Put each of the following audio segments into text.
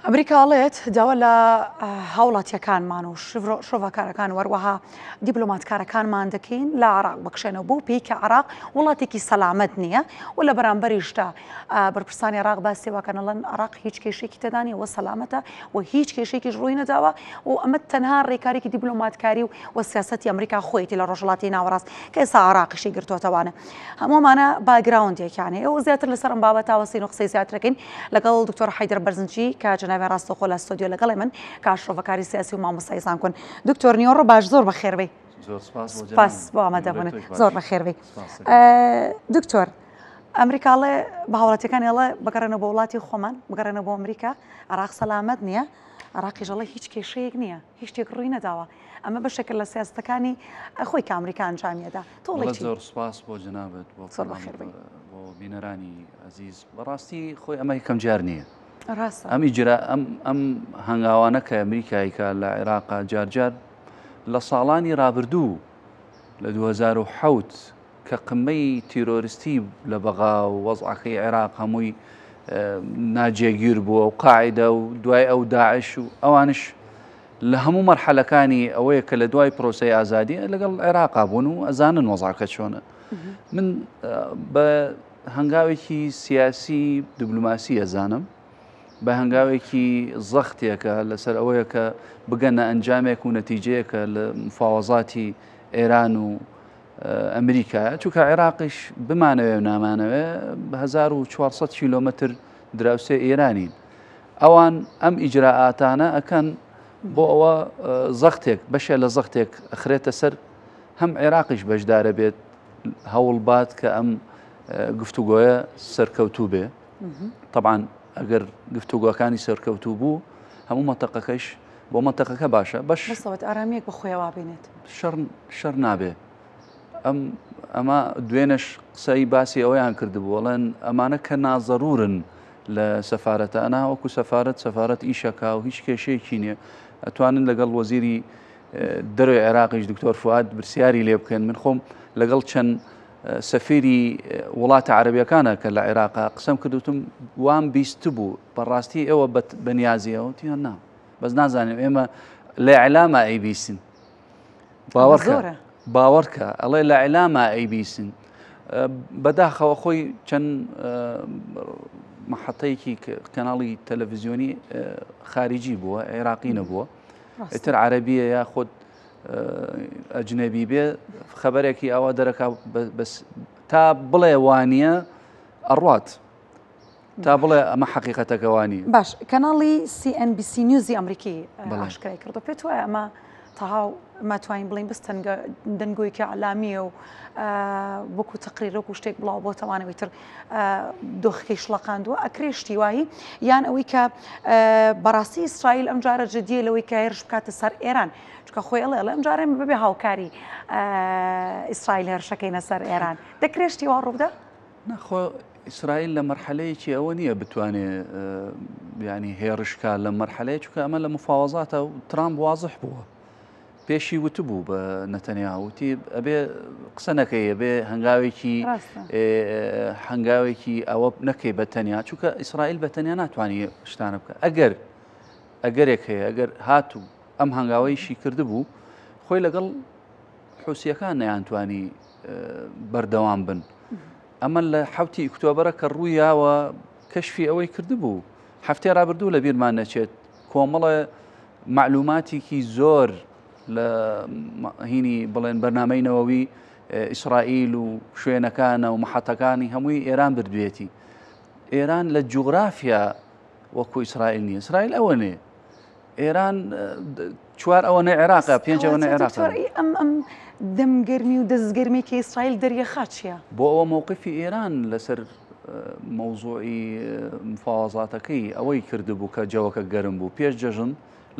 ئەمریکا ئەڵێت داوا لە هاوڵاتیەکانمان و شرۆڤەکارەکان و هەروەها دیبلۆماتکارەکانمان دەکەین لە عراق بکشێنەوە بەو پێی کە عراق وڵاتێکی سەلامەت نییە و لە بەرامبەریشدا بەرپرسانی عراق باسی واکەن ئەڵێن عراق هیچ کێشێکی تێدا نییە و سەلامەتە و هیچ کێشێکیش ڕووی نەداوە و ئەمە تەنها ڕێکارێکی دیبلۆماتکاری و سیاسەتی ئەمریکا خۆیەتی لە ڕۆژهەڵاتی ناوەڕاست کە ئێستا عراقیشی گرتووەتەوانە. هەموو ئەمانە باکگراوندێکیان هەیە و زیاتر لەسەر ئەم بابەتە وەستین و قسەی زیاتر دەکەین لەگەڵ دکتۆر حەیدەر بەرزنجی کە جەنابیان ڕاستەوخۆ لە ستۆدیۆ لەگەڵ من کە شرۆڤەکاری سیاسی و مامۆستای زانکۆن. دکتۆر نیوەڕۆ باش زۆر بەخێربێی. زۆر سپاس بۆ سپاس بۆ ئامادەبوونت. زۆر بەخێربێی. دکتۆر ئەمریکا ئەڵێ بە هاوڵاتیەکانی ئەڵێ بگەڕێنەوە بۆ وڵاتی خۆمان بگەڕێنەوە بۆ ئەمریکا عێراق سەلامەت نییە عێراقیش ئەڵێ هیچ کێشەیەک نییە هیچ شتێک ڕووی نەداوە ئەمە بەشێکە لە سیاستەکانی خۆی کە ئەمریکا ئەنجامیەدا تۆ بڵێی چی؟ زۆر سپاس بۆ جەنابت بۆ زۆر بەخێر بێی. بۆ بینەرانی ئەزیز بەڕاستی خۆی ئەمە یەکەم جار نییە ڕاستە ئەم ئیجرا ئەم ئەم هەنگاوانە کە ئەمریکایکە لە عێراقا جارجار لە ساڵانی رابردوو لە 2007 کە قمەی تیرۆرستی لە بەغا و وەزعەکەی عێراق هەمووی ناجێگیر بووە و قاعدە و دوای ئەو داعش و ئەوانش لە هەموو مەرحەلەکانی ئەوەیە کە لە دوای پرۆسەی ئازادی لەگەڵ عێراقا بوون و ئەزانن وەزعەکە چۆنە من بە هەنگاوێکی سیاسی دیبلوماسی ئەزانم بە هەنگاوێکی زەختێکە لەسەر ئەوەیە کە بگەنە ئەنجامێک و نەتیجەیەکە لە مفاوەزاتی ئێران و ئەمریکایە چونکە عێراقیش بمانەوێ و نامانەوێ 1400 کیلۆمەتر دراوسێ ئێرانین ئەوان ئەم ئیجرائاتانە ئەکەن بۆ ئەوە زەختێک بەشێ لە زەختێک ئەخرێتە سەر هەم عێراقیش بەشدارە بێت هەوڵ بات کە ئەم گفتوگۆیە سەرکەوتوو بێ طبعا ئەگەر گفتوگۆکانی سەرکەوتوو بوو هەموو مەتەقەکەش بۆ مەتەقەکە باشە بەش ئارامیەک بەخۆیەوە بینێت شەڕ شەڕ نابێ ئەم ئەمە دوێنەش قسەی باسی ئەوەیان کردبوو ئەڵێن ئەمانە کە نازەرورن لە سەفارەتە ئەنا وەکو سەفارەت سەفارەت ئیشەکا و هیچ کێشەیەکی نییە ئەتوانن لەگەڵ وەزیری دەرەوەی عێراقیش دکتۆر فواد پرسیاری لێ بکەن من خۆم لەگەڵ چەند سەفیری وڵاتە عەربیەکانە کە لە عێراقا قسەم کردوتم وام بیست بوو بەڕاستی ئێوە بەنیازیەوە تیان نا بەس نازانم ئێمە لە ئیعلامە ئەیبیسن باوەڕکە باوەڕکە ئەڵێ لە ئیعلامە ئەیبیسن بەداخەوە خۆی چەند محەتەیەکی کەناڵی تەلەڤزیۆنی خارجی بووە عێراقی نەبووە ئیتر عەربیە یا خۆت ئەجنەبی بێ خەبەرێکی ئەوە دەرەکە بەس تا بڵێ وانە ئەڕات تا بڵێ ئەمە حەقیقەتەکە وا نییە. باش کەناڵی CNBC نیوزی ئەمریکی ئاشکرای کردو پێت وایە ئەمە تەواو ماتوانین بڵین بەس تەنگە دەنگۆیەکی علامیە و وەکو تەقریر وەکو شتێک بڵاو بۆ تەوانەوەی تر دۆخەکەی شڵەقاندووە ئەکرێ شتی وایی یان ئەوەی کە بەڕاستی ئیسرائیل ئەم جارە جدیە لەوەی کە هێرش بکاتە سەر ئێران چونکە خۆی ئەڵێ ئەڵێ ئەم جارە بەبێ هاوکاری ئیسرائیل هێرشەکەینە سەر ئێران دەکرێ شتی وا ڕووبدا؟ نا خۆ ئیسرائیل لە مەرحەلەیەکی ئەوە نییە بتوانێ ینی هێڕشکا لە مەرحەلەیە چونکە ئەمە لە مفاوەزاتە و ترامپ وازح بووە پێشی وتبوو بە نەتەنیا وتی ئەبێ قسە نەکەی ئەبێ هەنگاوێکی هەنگاوێکی ئەوە نەکەی بە تەنیا چونکە ئیسرائیل بە تەنیا ناتوانانی شتانە بکە ئەگەر ئەگەرێک هەیە ئەگەر هاتوو ئەم هەنگاوەیشی کردبوو خۆی لەگەڵ حوسیەکان نەیانتوانی بەردەوام بن ئەمە لە حوتی ئۆکتۆبرە کە ڕوویاوە کەشفی ئەوەی کردبوو هەفتەی ڕابردوو لە بیرمان نەچێت کۆمەڵە معلوماتێکی زۆر لە هینی بڵێن بەرنمەی نەوەوی ئیسرائیل و شوێنەکانە و محەتەکانی هەمووی ئێران بردوێتی ئێران لە جوگرافیا وەکو ئیسرائیل نییە ئیسرائیل ئەوە نێ ئێران چوار ئەوەنە عێراقە پێنج ئەوەنە عێراق ئەم ئەم دەمگەرمی و دەستگەرمی کە ئیسرائیل دەریەخا چییە؟ بۆ ئەوە مەوقفی ئێران لەسەر مەوزوعی مفاوەزاتەکەی ئەوەی کردبوو کە جەوەکە گەرم بوو پێش جەژن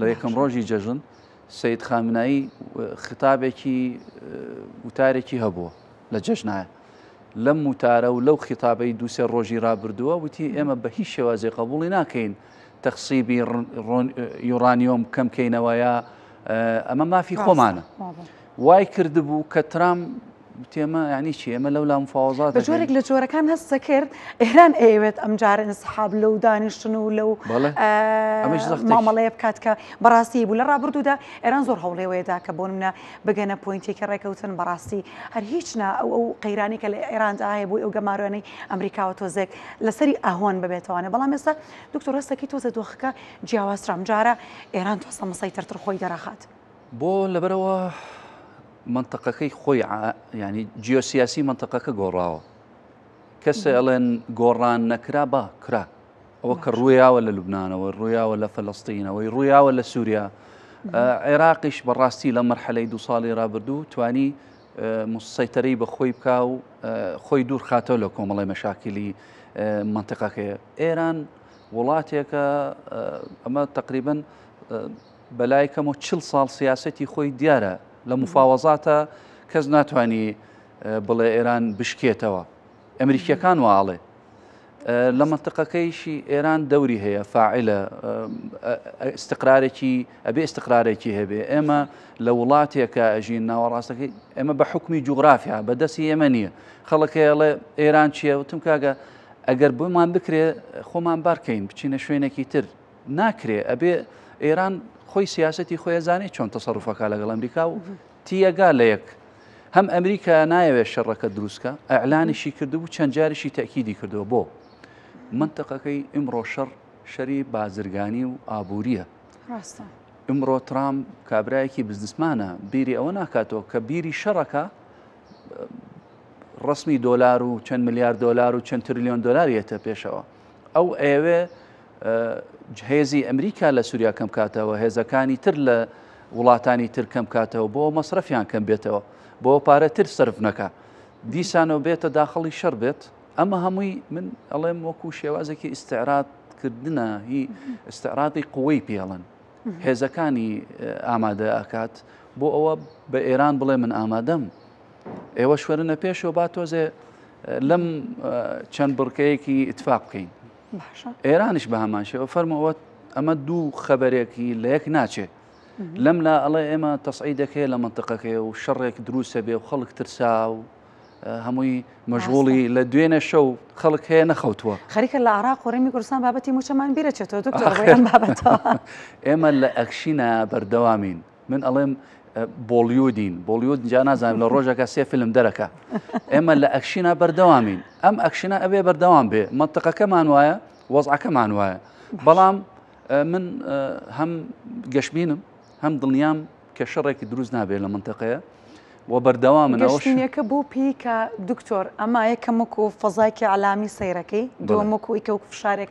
لە یەکەم ڕۆژی جەژن سید خامنایی خطابێکی وتارێکی هەبووە لە جەژنایە لەم وتارە و لەو خیتابەی دووسێ ڕۆژی رابردووە وتی ئێمە بە هیچ شێوازێ قبوڵی ناکەین تەخسیبی یۆرانیۆم کەم کەینەوە یا ئەمە مافی خۆمانە وای کردبوو کە ترام وتی ئەمە یانی چی ئێمە لەولا مفاوەزات بە جۆرێک لە جۆرەکان هەست دەکرد ئێران ئەیەوێت ئەمجارە ئینسحاب لەو دانیشتن و لەو مامەڵەیە بکات کە بەڕاستی بوو لە ڕابردوودا ئێران زۆر هەوڵی ئەوەیدا کە بۆ نمونە بگەنە point ێکی ڕێکەوتن بەڕاستی هەر هیچ نا ئەو ئەو قەیرانی کە لە ئێراندا هەیە بۆی ئەو گەمارۆیانەی ئەمریکاوە تۆزێک لەسەری ئاهۆن ببێتەوانێ بەڵام ئێستا دکتۆر هەستەکەی تۆزێ دۆخەکە جیاوازترە ئەمجارە ئێران تۆزە مسەیتەرتر خۆی دەرەخات. بۆ لەبەرئەوە مەنتقەکەی خۆی ینی جیۆسیاسی مەنتقەکە گۆڕاوە کەسێ ئەڵێن گۆڕان نەکرا با کرا ئەوە کە ڕوویاوە لە لوبناانەوە ڕوویاوە لە فەلەستینەوەی ڕوویاوە لە سووریا عێراقیش بەڕاستی لە مەرحەلەی دو ساڵی ڕابردوو توانی مسەیتەرەی بە خۆی بکا و خۆی دوور خاتەوە لە کۆمەڵی مەشاکلی منطقەکەی ئێران وڵاتێکە ئەمە تقریبن بەلای کەمەوە چل ساڵ سیاسەتی خۆی دیارە لە مفاوەزاتە کەس ناتوانانی بڵێ ئێران بشکێتەوە ئەمریکیەکان واڵێ لە منطقەکەیشی ئێران دەوری هەیە فاعلە استقرارێکی ئەبێ استقرارێکی هەبێ ئێمە لە وڵاتێکە ئەژین ناوەڕاستەکەی ئێمە بە حکمی جوگرافیا بە دەستی ئێمە نییە خەڵکەیەڵێ ئێران چییە وتم کاگە ئەگەر بۆمان بکرێ خۆمان بارکەین بچینە شوێنێکی تر ناکرێ ئەبێ ئێران خۆی سیاسەتی خۆی ئەزانێ چۆن تەسەروفەکە لەگەڵ ئەمریکا و تیەگا لە یەک هەم ئەمریکا نایەوێت شەڕەکە دروستکە ئەعلانیشی کردبوو چەند جاریشی تەکیدی کردەوە بۆ منتەقەکەی ئیمڕۆ شەڕ شەری بازرگانی و ئابووریە ڕاستە ئمڕۆ ترام کابراایەکی بزنسمانە بیری ئەوە ناکاتەوە کە بیری شەڕەکە ڕسمی دۆلار و چەند ملیار دۆلار و چەند تریلیۆن دۆلار یەتە پێشەوە ئەو ئەیەوێ هێزی ئەمریکا لە سووریا کەم کاتەوە هێزەکانی تر لە وڵاتانی تر کەم کاتەوە بۆ مەسرەفیان کەم بێتەوە بۆ پارە تر سرف نەکا دیسانەوە بێتە داخڵی شەڕ بێت ئەمە هەمووی من ئەڵێم وەکو شێوازێکی ئیسعرات کردنە هی ئیسعراتی قوەی پێڵن هێزەکانی ئامادە ئەکات بۆ ئەوە بە ئێران بڵێ من ئامادەم ئێوەش وەرنە پێشەوە با تۆزێ لەم چەند بڕکەیەکی ئیتفاق بکەین ئێرانیش بە هەمان شێوە فەرمەوە ئەمە دوو خەبەرێکی لە یەک ناچێ لەم لا ئەڵێ ئێمە تەسعیدەکەی لە منطقەکەی و شەڕێک دروستە بێ و خەڵک ترسا و هەمووی مەژغوڵی لە دوێنێ شەو خەڵک هەیە نەخەوتووە. خەریکە لە عراق و ڕێمی کوردستان بابەتی موچەمان بیرەچێتەوە دکتۆر بۆی ئەم بابەتەوە. ئێمە لە ئەکشینە بەردەوامین. من ئەڵێم بۆڵیودین بۆڵیود جا نازانم لە ڕۆژەکە سێ فیلم دەرەکە ئێمە لە ئەکشینا بەردەوامین ئەم ئەکشنە ئەبێ بەردەوام بێ مەنتقەکەمان وایە وەزعەکەمان وایە بەڵام من هەم گەشبینم هەم دڵنیام کە شەڕێکی دروست نابێت لە منتەقەیە و بەردەوامن ئەوەش گەشبینیەکە بۆ پێی کە دکتۆر ئەمە یەکەم وەکو فەزایکی عەلامی سەیرەکەی دووەم وەکو ئەوی کە وەکو فشارێک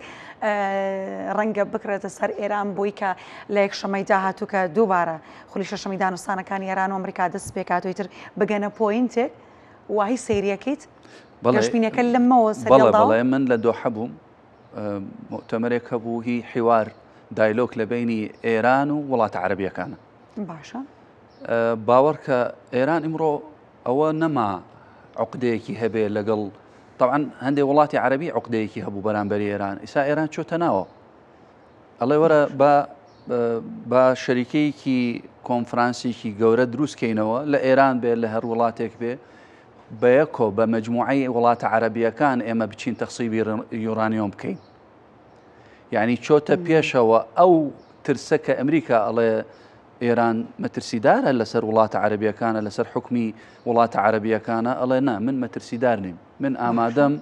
ڕەنگە بکرێتە سەر ئێران بۆی کە لە یەکشەمەی داهاتوو کە دووبارە خولی شەشەمی دانوستانەکانی ئێران و ئەمریکا دەست پێکات و ئیتر بگەنە point ێک وای سەیریەکەیت گەشبینیەکە لەمەوە سەریهەڵداوە؟ بەڵێ من لە دۆحە بووم مؤتەمەرێک هەبوو هی حیوار dialogue لە بینی ئێران و وڵاتە عەرەبیەکانە باشە باوەڕکە ئێران ئیمڕۆ ئەوە نەما عقدەیەکی هەبێ لەگەڵ طبعا هەندێک وڵاتی عەربی عقدەیەکی هەبوو بەرامبەری ئێران ئیسا ئێران چۆتە ناوە ئەڵێ وەرە بە بە شەریکەیەکی کۆنفرانسێکی گەورە دروستکەینەوە لە ئێران بێ لە هەر وڵاتێک بێ بەیەکۆ بە مەجموعەی وڵاتە عەرەبیەکان ئێمە بچین تەخسیبی یۆرانیۆم بکەین یعنی چۆتە پێشەوە ئەو ترسە کە ئەمریکا ئەڵێ ئێران مەترسیدارە لەسەر وڵاتە عەربیەکانە لەسەر حکمی وڵاتە عەربیەکانە ئەڵێ نا من مەترسیدار نیم من ئامادەم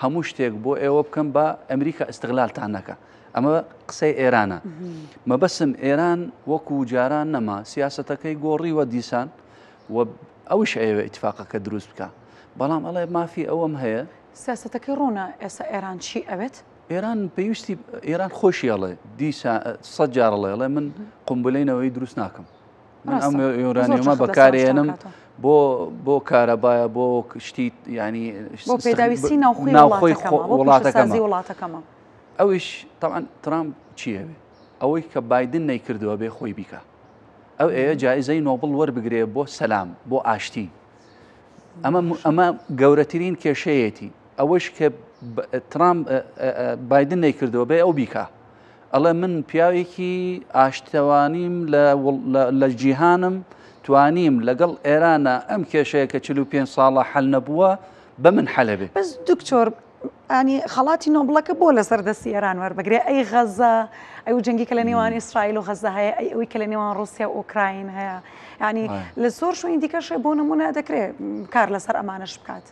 هەموو شتێک بۆ ئێوە بکەم بە ئەمریکا ئیسیغلالتان نەکە ئەمە قسەی ئێرانە مەبەسم ئێران وەکو جاران نەما سیاستەکەی گۆڕیوە دیسان و ئەوش ئەیەوێ ئیتفاقەکە دروست بکە بەڵام ئەڵێ مافی ئەوەم هەیە سیاسەتەکەی ڕوونە ئێستا ئێران چی ئەوێت؟ ئێران پێویستی ئێران خۆشی ئەڵێ دیسا سە جار ئەڵێ ئەڵێ من قنبلەی نەوەی دروست ناکەم من ئەم یۆرانیۆمە بەکارێنم بۆ بۆ کارەبایە بۆ شتی ینی بۆ پێداویستی ناوخۆی وڵاتەکەمە وڵاتەکەمە ئەویش طبعا ترامپ چیەوێ ئەوەی کە بایدن نەیکردووە بێ خۆی بیکە ئەو ئەیە جایزەی نۆبڵ وەربگرێ بۆ سەلام بۆ ئاشتی ئەمە ئەمە گەورەترین کێشەیەتی ئەوەش کە ترامپ بایدن نەیکردەوە بێ ئەو بیکا ئەڵێ من پیاوێکی ئاشتەوانیم لە جیهانم توانیم لەگەڵ ئێرانە ئەم کێشەیە کە 45 ساڵە حەل نەبووە بە من حەلە بێ. بەس دکتۆر ینی خەڵاتی نۆبڵەکە بۆ لەسەر دەستی ئێران وەربگرێ ئەی غەزە ئەو جەنگی کە لە نێوان ئیسرائیل و غەزە هەیە ئەی ئەوی کە لە نێوان ڕوسیا و ئۆکراین هەیە ینی لە زۆر شوێنی دیکەش بۆ نمونە دەکرێت کار لەسەر ئەمانەش بکات.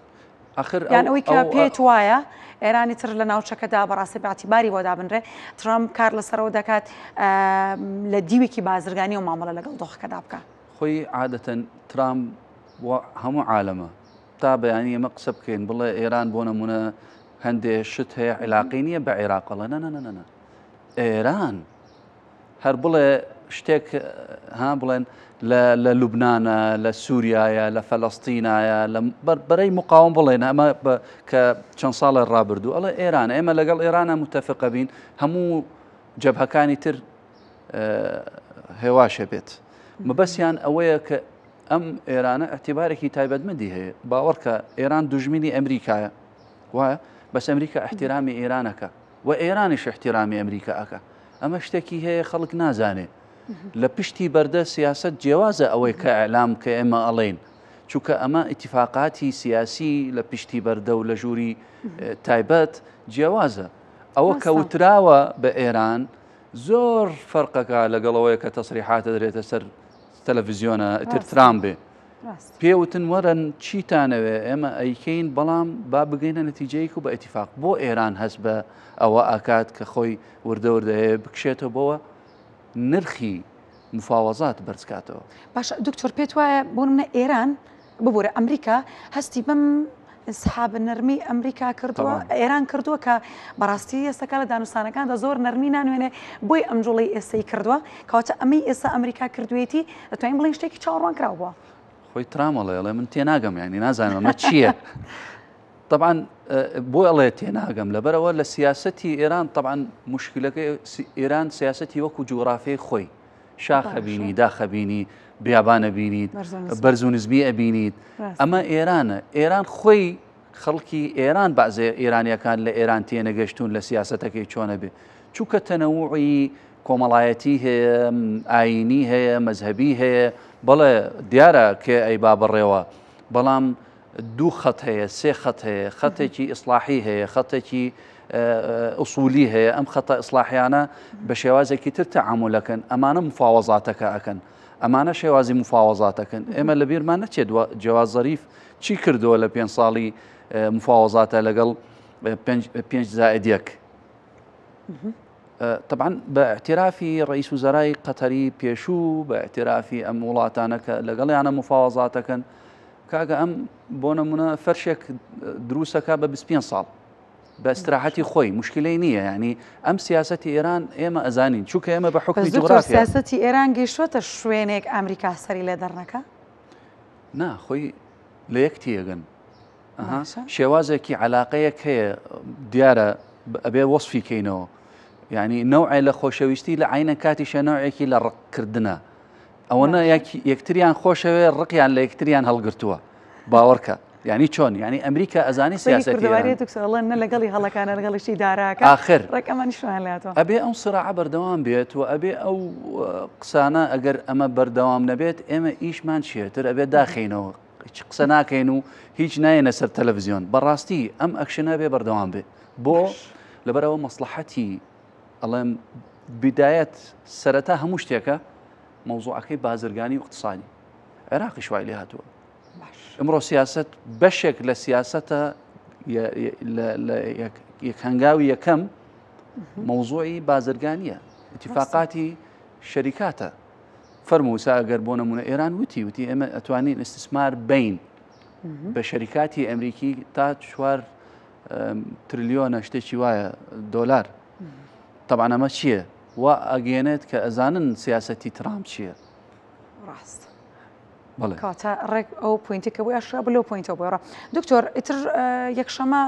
ئەخر یان ئەوەی کە پێت وایە ئێرانی تر لە ناوچەکەدا بەڕاستی باعتیباری بۆ دابنرێ ترامپ کار لەسەرەوە دەکات لە دیوێکی بازرگانی و مامەڵە لەگەڵ دۆخەکەدا بکە. خۆی عادەتەن ترامپ هەموو عالەمە تا بەیانی ئێمە قسە بکەین بڵێ ئێران بۆ نمونە هەندێ شت هەیە عیلاقی نییە بە عێراقەڵە نە ئێران هەر بڵێ شتێک ها بڵێن لە لوبناە لە سووریایە لە فەلەستینایە لە بەرەی مقاوم بڵێن ئەمە کە چەند ساڵە ڕابردوو ئەڵێ ئێران ئێمە لەگەڵ ئێرانە متتەفقە بین هەموو جەبهەکانی تر هێواشە بێت مەبەستیان ئەوەیە کە ئەم ئێرانە اعتبارێکی تایبەتمەندی هەیە باوەڕکە ئێران دوژمنی ئەمریکایە وایە بەس ئەمریکا احترامی ئێرانەکە و ئێرانیش احترامی ئەمریکا ئەکا ئەمە شتێکی هەیە خەڵک نازانێ لە پشتی بەردە سیاست جیاوازە ئەوەی کە ئەلام کە ئێمە ئەڵێن چونکە ئەمە ئیتفاقاتی سیاسی لە پشتی بەردە و لە ژووری تایبەت جیاوازە ئەوە کە وتراوە بە ئێران زۆر فەرقەکە لەگەڵەوەیە کە تەسریحاتە درێتە سەر تەلەڤزیۆنە ئیتر ترام بێ پێ وتن وەرن چیتانەوێ ئێمە ئەیکەین بەڵام با بگەینە نەتیجەیەک و بە ئیتیفاق بۆ ئێران هەست بە ئەوە ئاکات کە خۆی وردە وردە هەیە بکشێتەوە بۆوە نرخی مفاوەزات بەرزکاتەوە. باشە دکتۆر پێت وایە بۆ نمونە ئێران ببورە ئەمریکا هەستی بەم انسحاب نەرمی ئەمریکا کردووە ئێران کردووە کە بەڕاستی ئێستاکە لە دانوستانەکاندا زۆر نەرمی نانوێنێ بۆی ئەم جوڵەی ئێستەی کردووە کەواتە ئەمەی ئێستا ئەمریکا کردوێتی دەتوانین بڵێین شتێکی چاوەڕوانکراو بووە. خۆی ترام ئەڵێ ئەڵێ من تێناگەم یانی نازانم ئەمە چییە طبعا بۆ ئەڵێ تێناگەم لەبەرەوە لە سیاسەتی ئێران طبعا مشکلەکەی ئێران سیاسەتی وەکو جوگرافیای خۆی شاخ ئەبینی داخ ئەبینی بیابان ئەبینیت بەرز و نزمی ئەبینیت ئەمە ئێرانە ئێران خۆی خەڵکی ئێران بەعزێ ئێرانیەکان لە ئێران تێنەگەشتون لە سیاسەتەکەی چۆنە بێ چونکە تەنەوعی کۆمەڵایەتی هەیە ئاینی هەیە مەزهبی هەیە بەڵێ دیارە کێ ئەی با بڕێوە بەڵام دوو خەت هەیە سێ خەت هەیە خەتێکی ئیسلاحی هەیە خەتێکی ئوسولی هەیە ئەم خەتە ئیسلاحیانە بە شێوازێکی تر تەعامولەکەن ئەمانە مفاوەزاتەکە ئەکەن ئەمانە شێوازی مفاوەزاتەکەن ئێمە لە بیرمان نەچێت جەواز زەریف چی کردووە لە پێ ساڵی مفاوەزاتە لەگەڵ پێنج زائد یەک طبعا بە اعترافی ڕئیس وزرای قەتەری پێشوو بە اعترافی ئەم وڵاتانە کە لەگەڵیانە مفاوەزاتەکەن کاکە ئەم بۆ نمونە فەرشێک دروستەکە بە 25 ساڵ بە ئیستراحەتی خۆی مشکلەی نییە ینی ئەم سیاستی ئێران ئێمە ئەزانین چونکە ئێمە بە حکومی جوگرافیا سیاستی ئێران گەیشتوەتە شوێنێک ئەمریکا سەری لێ دەرنەکە نا خۆی لە یەک تێگەن شێوازێکی علاقەیەک هەیە دیارە ئەبێ وەصفی کەینەوە یعنی نەوعێ لە خۆشەویستی لە عینە کاتیشە نەوعێکی لە ڕقکردنە ئەوەنە یەکتریان خۆشەوێ ڕقیان لە یەکتریان هەڵگرتووە باوەڕکە یعنی چۆن یعنی ئەمریکا ئەزانی سیاسەتی نە لەگەڵی هەڵەکانە لەگەڵیشی داراکە ئاخر ڕێکەمانیشمان لاتەوە ئەبێ ئەو سراعە بەردەوام بێت و ئەبێ ئەو قسانە ئەگەر ئەمە بەردەوام نەبێت ئێمە ئیشمان چیتر ئەبێ داخینەوە هیچ قسە ناکەین و هیچ نایەنە سەر تەلەڤزیۆن بەڕاستی ئەم ئەکشنە بێ بەردەوام بێ بۆ لەبەرەوە مەسلحەتی ئەڵێم بدایەت سەرەتا هەموو شتێکە مەوزوعەکەی بازرگانی و اقتصادی عێراقیش وای لێ هاتووە ئمڕۆ سیاست بەشێک لە سیاستە یەک هەنگاوی یەکەم مەوزوعی بازرگانیە اتفاقاتی شەریکاتە فەرمووسا ئەگەر بۆ نمونە ئێران وتی وتی ئێمە ئەتوانین استثمار بین بە شەریکاتی ئەمریکی تا چوار ترلیۆنە شتێکی وایە دۆلار طبعا ئەمە چییە وا ئەگەێنێت کە ئەزانن سیاستی ترامپ چییە ڕاست کاتە ڕێک ئەو point ی کە بۆ ئەشرا بلۆ point ەوە بۆڕە دکتۆر ئیتر یەکشەمە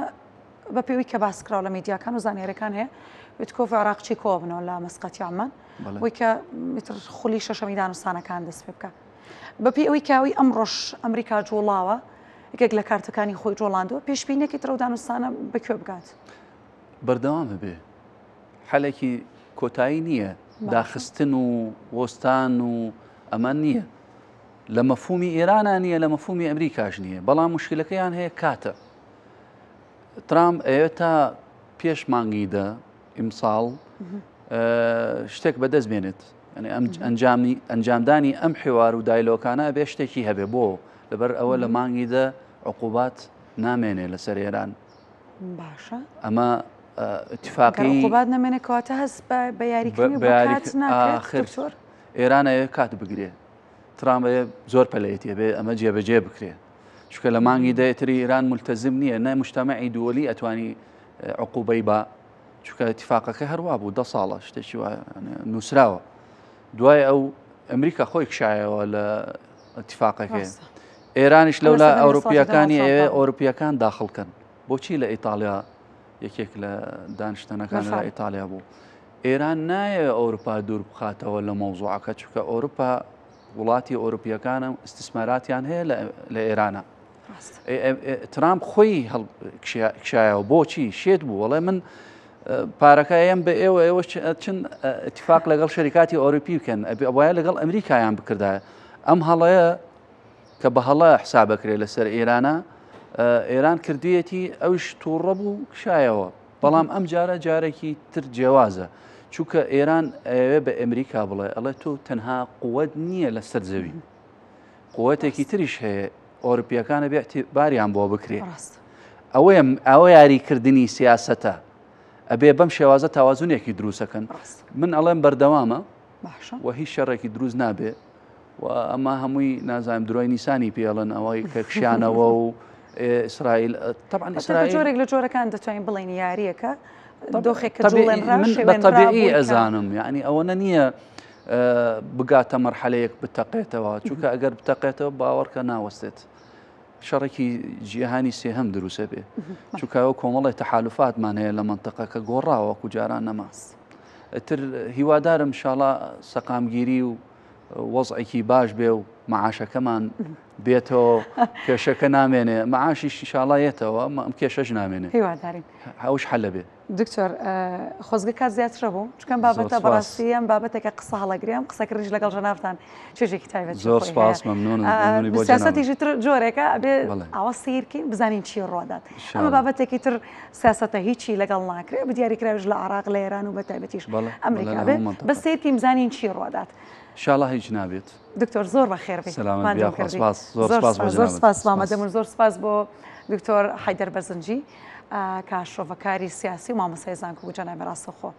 بە پێوی کە باس کراوە لە میدیاکان و زانیاریەکان هەیە ویتکۆف عراقچی کۆبنەوە لە مەسقەتی عمان بۆی کە ئیتر خولی شەشەمی دانوستانەکان دەست پێ بکە بەپێی ئەوەی کاوی ئەمڕۆش ئەمریکا جوڵاوە یەکێک لە کارتەکانی خۆی جۆڵاندووە پێشبینێکی ترە و دانوستانە بەکوێ بگات؟ بەردەوام هەبێ حەلێکی کۆتایی نییە داخستن و وەستان و ئەمە نییە. لە مەفهومی ئێرانە نییە لە مەفهومی ئەمریکاش نییە بەڵام مشکلەکەیان هەیە کاتە ترامپ ئەیەوێت تا پێش مانگی دە ئیمساڵ شتێک بەدەست بێنێت ئەنجامی ئەنجامدانی ئەم حوار و دایلۆکانە بێ شتێکی هەبێ بۆ لەبەر ئەوە لە مانگی دە عقوبات نامێنێ لەسەر ئێران باشە ئەمە اتفاقی عقوبات نامێنێ کەواتە هەست بە یاریکردنی ئاخر ئێران ئەیە کات بگرێ ترامپ زۆر پەلەیەتی بێ ئەمە جێبەجێ بکرێ چونکە لە مانگی دەتری ئێران ملتەزم نییە نە مجتەمەعی دووەلی ئەتوانی عقوبەی با چونکە اتفاقەکە هەروە بوو دە ساڵە شتێکی نووسراوە دوای ئەو ئەمریکا خۆی کشایەوە لە اتفاقەکەی ئێرانیش لەولا ئەوروپیەکانی ئەوێ ئەوروپیەکان داخڵکەن بۆچی لە ئیتالیا یەکێک لە دانیشتنەکان لە ئیتالیا بوو ئێران نایەوێ ئەوروپا دوور بخاتەوە لە مەوزوعەکە چونکە ئەوروپا وڵاتی ئەوروپیەکانە ئیستیسماراتیان هەیە لە ئێرانە ترامپ خۆی کشایەوە بۆچی شێت بوو وەڵێ من پارەکە ئەم بە ئێوە ئێوە چن اتفاق لەگەڵ شەریکاتی ئەوروپی بکەن ئەبێ ئەوایە لەگەڵ ئەمریکایان بکردایە ئەم هەڵەیە کە بە هەڵە حسابەکرێ لەسەر ئێرانە ئێران کردویەتی ئەوش تووڕە بوو کشایەوە بەڵام ئەم جارە جارێکی تر جیاوازە چونکە ئێران ئەیەوێ بە ئەمریکا بڵێ ئەڵێ تۆ تەنها قوت نییە لەسەر زەوی قوتێکی تریش هەیە ئەوروپیەکانە بێ باریان بۆ بکرێ ئەوەیە ئەوە یاریکردنی سیاستە ئەبێ بەم شێوازە تاوازونێکی دروستەکەن من ئەڵێم بەردەوامە و هیچ شەڕێکی دروست نابێ و ئەمە هەمووی نازانم درۆی نیسانی پێڵن ئەوەی کە کشانەوە و ئیسرائیل طبعا ئیسرائیل جۆرێک لە جۆرەکان دەتوانین بڵێن یاریەکە دۆخێک کە طبیعی ئەزانم یعنی ئەوەنە نییە بگاتە مەرحەلەیەک بتەقێتەوە چونکە ئەگەر بتەقێتەوە باوەڕکە ناوەستێت شەڕێکی جیهانی سێهەم دروسە بێ چونکە ئەو کۆمەڵی تەحالفاتمان هەیە لە منطقەکە گۆڕاوە وەکو جاران نەماست ئەتر هیوادارم شاڵا سەقامگیری و وەزعێکی باش بێ و معاشەکەمان بێتەوە کێشەکە نامێنێ معاشیش شاڵا یەتەوە ئەم کێشەش نامێنێ هیوادارین ئەوش حەلە بێ. دکتۆر خۆزگە کات زیاترە بوو چکەم بابەتە بەڕاستی ئەم بابەتێکە قسە هەڵەگرێ ئەم قسەکردنیش لەگەڵ جەنابتان چێژێکی تایبەتی زۆر سپاس مەمنونم مەمنونی بۆ جەنابت. سیاسەتیشی تر جۆرێکە ئەبێ ئاوا سەیرکەین بزانین چی ڕوادات ئەمە بابەتێکی تر سیاسەتە هیچی لەگەڵ ناکرێ بدیاریکراویش لە عراق لە ئێران و بە تایبەتیش ئەمریکا بێ بە سەیرکەین بزانین چی ڕوادات. شاڵا هیچ نابێت. دکتۆر زۆر بەخێر بێی. سەلامەت بی یاخوا سپاس زۆر سپاس بۆ زۆر سپاس مامە دەمر زۆر سپاس بۆ دکتۆر حەیدەر بەرزنجی کە شرۆڤەکاری سیاسی و مامۆستای زانکۆ بوو جەنابی ڕاستەوخۆ.